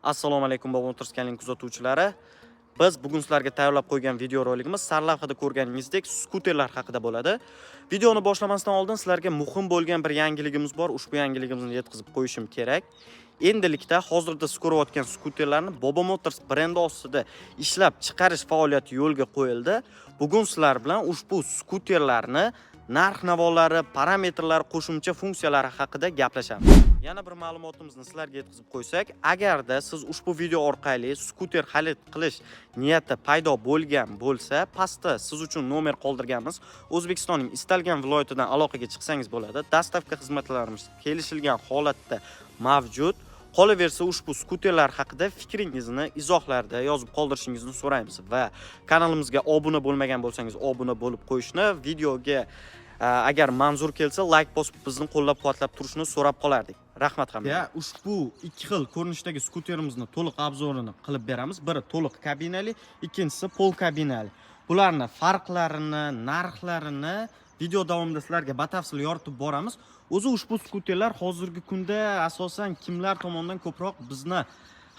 Assalomu alaykum, Bobo Motors kanalining kuzatuvchilari. Biz bugun sizlarga tayyorlab qo'ygan videorolikimiz sarlavhada ko'rganingizdek skuterlar haqida bo'ladi. Videoni boshlamasdan oldin sizlarga muhim bo'lgan bir yangiligimiz bor. Ushbu yangiligimizni yetkazib qo'yishim kerak. Endilikda hozirda siz ko'rayotgan skuterlarni Bobo Motors brendi ostida ishlab chiqarish faoliyati yo'lga qo'yildi. Bugun sizlar bilan ushbu skuterlarni narx-navolari, parametrlari, qo'shimcha funksiyalari haqida gaplashamiz. Yana bir ma'lumotimizni sizlarga yetkazib qo'ysak, agarda siz ushbu video orqali skuter xarid qilish niyati paydo bo'lgan bo'lsa, pastda siz uchun nomer qoldirganmiz. O'zbekistonning istalgan viloyatidan aloqaga chiqsangiz bo'ladi. Доставка xizmatlarimiz kelishilgan holatda mavjud. Qolaversa, ushbu skuterlar haqida fikringizni izohlarda yozib qoldirishingizni so'raymiz va kanalimizga obuna bo'lmagan bo'lsangiz, obuna bo'lib qo'yishni, videoga agar manzur kelsa, layk bosib bizni qo'llab-quvvatlab turishni so'rab qolardik. Rahmat hammaga. Ya, ushbu ikki xil ko'rinishdagi skuterimizni to'liq обзор ini qilib beramiz. Biri to'liq kabinali, ikkinchisi пол kabinali. Bularni farqlarini, narxlarini video davomida sizlarga batafsil yoritib boramiz. O'zi ushbu skuterlar hozirgi kunda asosan kimlar tomonidan ko'proq bizni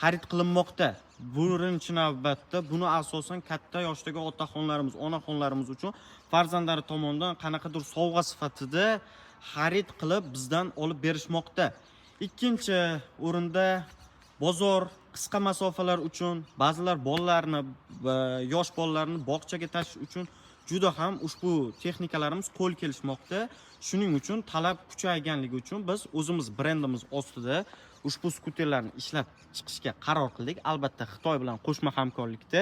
xarid qilinmoqda? Birinchi navbatda buni asosan katta yoshdagi otaxonlarimiz, onaxonlarimiz uchun farzandlari tomonidan qanaqadir sovg'a sifatida xarid qilib bizdan olib berishmoqda. Ikkinchi o'rinda bozor, qisqa masofalar uchun ba'zilar bolalarni, yosh bolalarni bog'chaga tashish uchun juda ham ushbu texnikalarimiz qo'l kelishmoqda. Shuning uchun talab kuchayganligi uchun biz o'zimiz brendimiz ostida ushbu skuterlarni ishlab chiqishga qaror qildik. Albatta, Xitoy bilan qo'shma hamkorlikda.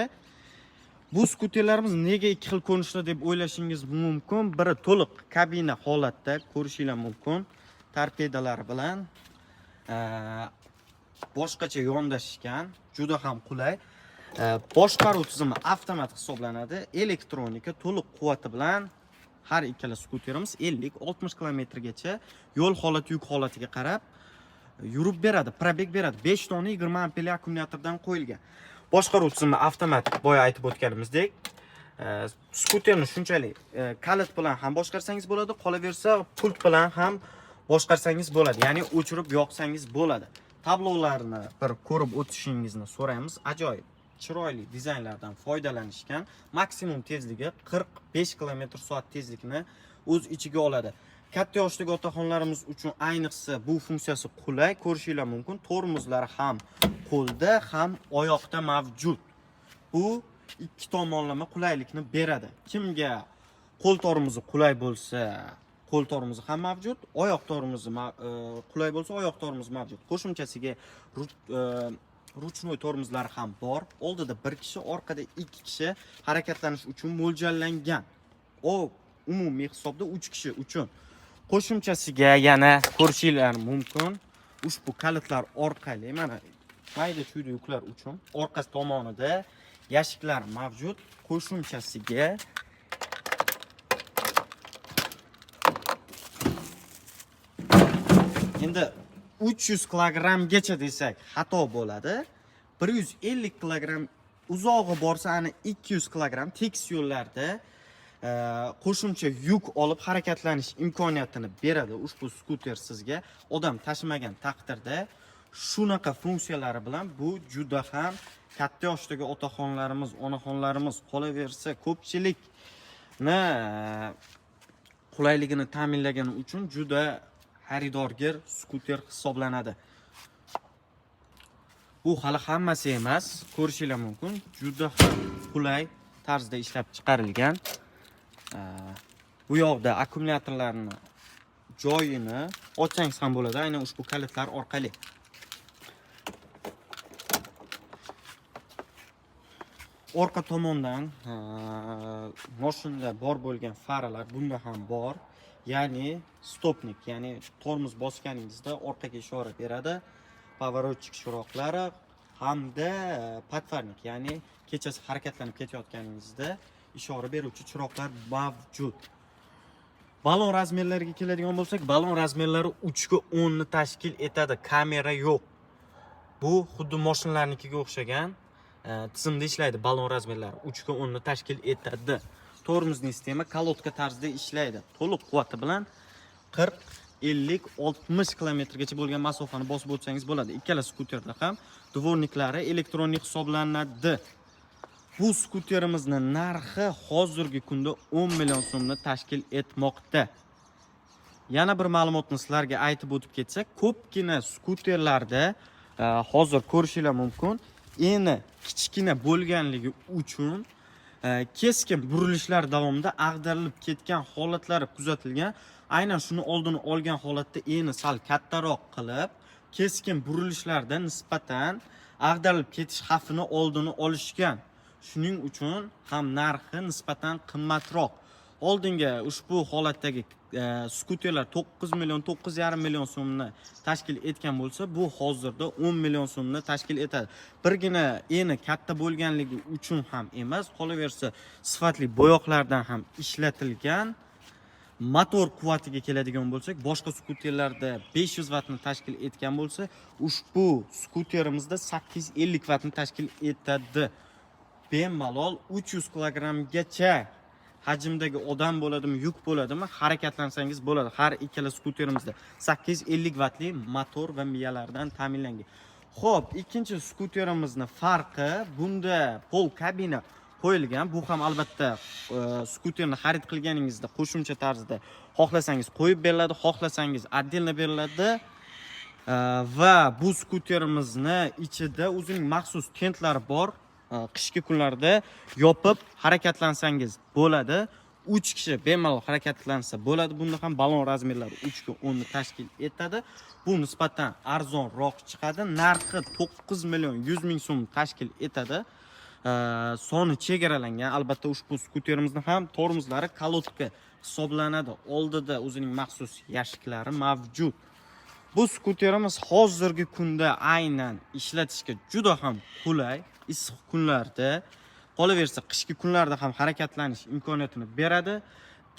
Bu skuterlarimiz nega ikki xil ko'rinishda deb o'ylashingiz mumkin. Biri to'liq kabina holatda ko'rishinglar mumkin. Torpedalar bilan boshqacha yondashishgan, juda ham qulay. Boshqaruv tizimi avtomat hisoblanadi. Elektronika to'liq quvvati bilan har ikkala skuterimiz 50-60 kilometrgacha yo'l holati, yuk holatiga qarab yurib beradi, пробег beradi. 5 dona 20 amperli akkumulyatordan qo'yilgan. Boshqaruv tizimi avtomat, boya aytib o'tganimizdek, skuterni shunchalik kalit bilan ham boshqarsangiz bo'ladi, qolaversa pult bilan ham boshqarsangiz bo'ladi, ya'ni o'chirib yoqsangiz bo'ladi. Tablolarni bir ko'rib o'tishingizni so'raymiz. Ajoyib chiroyli dizaynlardan foydalanishgan. Maksimum tezligi 45 km soat tezlikni o'z ichiga oladi. Katta yoshdagi otaxonlarimiz uchun ayniqsa bu funksiyasi qulay, ko'rishinglar mumkin. Tormozlari ham qo'lda, ham oyoqda mavjud. Bu ikki tomonlama qulaylikni beradi. Kimga qo'l tormozi qulay bo'lsa, qo'l tormozi ham mavjud, oyoq tormozi qulay bo'lsa, oyoq tormozi mavjud. Qo'shimchasiga ручной tormozlari ham bor. Oldida bir kishi, orqada ikki kishi harakatlanish uchun mo'ljallangan. O umumiy hisobda 3 kishi uchun. Qo'shimchasiga yana ko'rishinglar mumkin. Ushbu kalitlar orqali mana mayda chuyda yuklar uchun orqa tomonida yashiklar mavjud. Qo'shimchasiga endi 300 kilogrammgacha desak xato bo'ladi. 150 kilogramm, uzog'i borsa ana 200 kilogramm tekis yo'llarda qo'shimcha yuk olib harakatlanish imkoniyatini beradi ushbu skuter sizga. Odam tashimagan taqdirda shunaqa funksiyalari bilan bu juda ham katta yoshdagi otaxonlarimiz, onaxonlarimiz, qolaversa ko'pchilikni qulayligini ta'minlagani uchun juda xaridorgir skuter hisoblanadi. Bu hali hammasi emas, ko'rishinglar mumkin. Juda ham qulay tarzda ishlab chiqarilgan. Bu yoqda akkumulyatorlarni joyini ochsangiz ham bo'ladi, aynan ushbu kalitlar orqali. Orqa tomondan mashinada bor bo'lgan faralar bunda ham bor. Ya'ni stopnik, ya'ni tormoz bosganingizda orqaga ishora beradi. Поворотчик chiroqlari hamda подфарник, ya'ni kechasi harakatlanib ketayotganingizda ishora beruvchi chiroqlar mavjud. Balon razmerlariga keladigan bo'lsak, balon razmerlari 3 ga 10 ni tashkil etadi. Kamera yo'q. Bu xuddi mashinalarnikiga o'xshagan tizimda ishlaydi. Balon razmerlari 3 ga 10 ni tashkil etadi. Tormozning sistema колодка tarzida ishlaydi. To'liq quvvati bilan 50-60 kilometrgacha bo'lgan masofani bosib o'tsangiz bo'ladi. Ikkala skuterda ham дворник lari elektronik hisoblanadi. Bu skuterimizni narxi hozirgi kunda 10 million so'mni tashkil etmoqda. Yana bir ma'lumotni sizlarga aytib o'tib ketsak, ko'pgina skuterlarda hozir ko'rishinglar mumkin, eni kichkina bo'lganligi uchun keskin burilishlar davomida ag'darilib ketgan holatlari kuzatilgan. Aynan shuni oldini olgan holatda eni sal kattaroq qilib, keskin burilishlarda nisbatan ag'darilib ketish xavfini oldini olishgan. Shuning uchun ham narxi nisbatan qimmatroq. Oldingi ushbu holatdagi skuterlar 9 million, 9,5 million so'mni tashkil etgan bo'lsa, bu hozirda 10 million so'mni tashkil etadi. Birgina eni katta bo'lganligi uchun ham emas, qolaversa sifatli bo'yoqlardan ham ishlatilgan. Motor quvvatiga keladigan bo'lsak, boshqa skuterlarda 500 vattni tashkil etgan bo'lsa, ushbu skuterimizda 850 vattni tashkil etadi. Bemalol 300 kilogrammgacha hajmdagi odam bo'ladimi, yuk bo'ladimi, harakatlansangiz bo'ladi. Har ikkala skuterimizda 850 vattli motor va miyalardan ta'minlangan. Xo'p, ikkinchi skuterimizni farqi, bunda pol kabina qo'yilgan. Bu ham albatta skuterni xarid qilganingizda qo'shimcha tarzda xohlasangiz qo'yib beriladi, xohlasangiz отдельно beriladi. Va bu skuterimizni ichida o'zining maxsus tentlari bor. Qishki kunlarda yopib harakatlansangiz bo'ladi. 3 kishi bemalol harakatlansa bo'ladi. Bunda ham balon размер lari 3 ga 10 ni tashkil etadi. Bu nisbatan arzonroq chiqadi. Narxi 9 million 100 ming so'm tashkil etadi. Soni chegaralangan. Albatta ushbu skuterimizni ham tormozlari колодка hisoblanadi. Oldida o'zining maxsus yashiklari mavjud. Bu skuterimiz hozirgi kunda aynan ishlatishga juda ham qulay. Issiq kunlarda, qolaversa qishki kunlarda ham harakatlanish imkoniyatini beradi.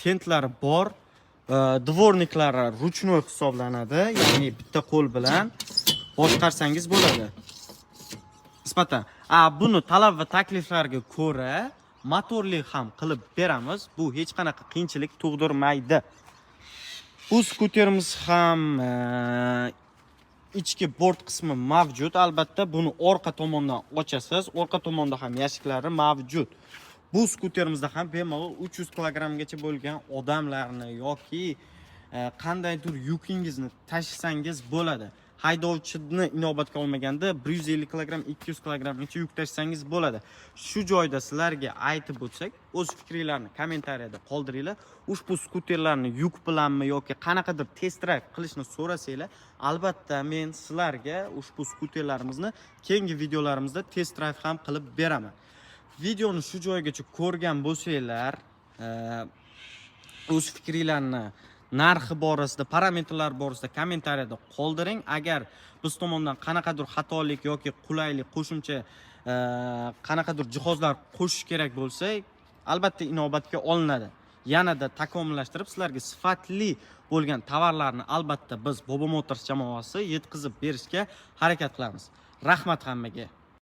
Tentlari bor. Дворник lari ручной hisoblanadi, ya'ni bitta qo'l bilan boshqarsangiz bo'ladi. Nisbatan buni talab va takliflarga ko'ra motorli ham qilib beramiz. Bu hech qanaqa qiyinchilik tug'dirmaydi. Bu skuterimiz ham ichki bort qismi mavjud. Albatta buni orqa tomondan ochasiz. Orqa tomonda ham yashiklari mavjud. Bu skuterimizda ham bemalol 300 kilogrammgacha bo'lgan odamlarni yoki qandaydir yukingizni tashisangiz bo'ladi. Haydovchini inobatga olmaganda 150 kilogramm, 200 kilogrammgacha yuk tashisangiz bo'ladi. Shu joyda sizlarga aytib o'tsak, o'z fikringlarni kommentariyada qoldiringlar. Ushbu skuterlarni yuk bilanmi yoki qanaqadir test drive qilishni so'rasanglar, albatta men sizlarga ushbu skuterlarimizni keyingi videolarimizda test drive ham qilib beraman. Videoni shu joygacha ko'rgan bo'lsanglar, o'z fikringlarni narxi borasida, parametrlar borasida kommentariyada qoldiring. Agar biz tomondan qanaqadir xatolik yoki qulaylik, qo'shimcha qanaqadir jihozlar qo'shish kerak bo'lsa, albatta inobatga olinadi. Yanada takomillashtirib, sizlarga sifatli bo'lgan tovarlarni albatta biz Bobo Motors jamoasi yetkazib berishga harakat qilamiz. Rahmat hammaga.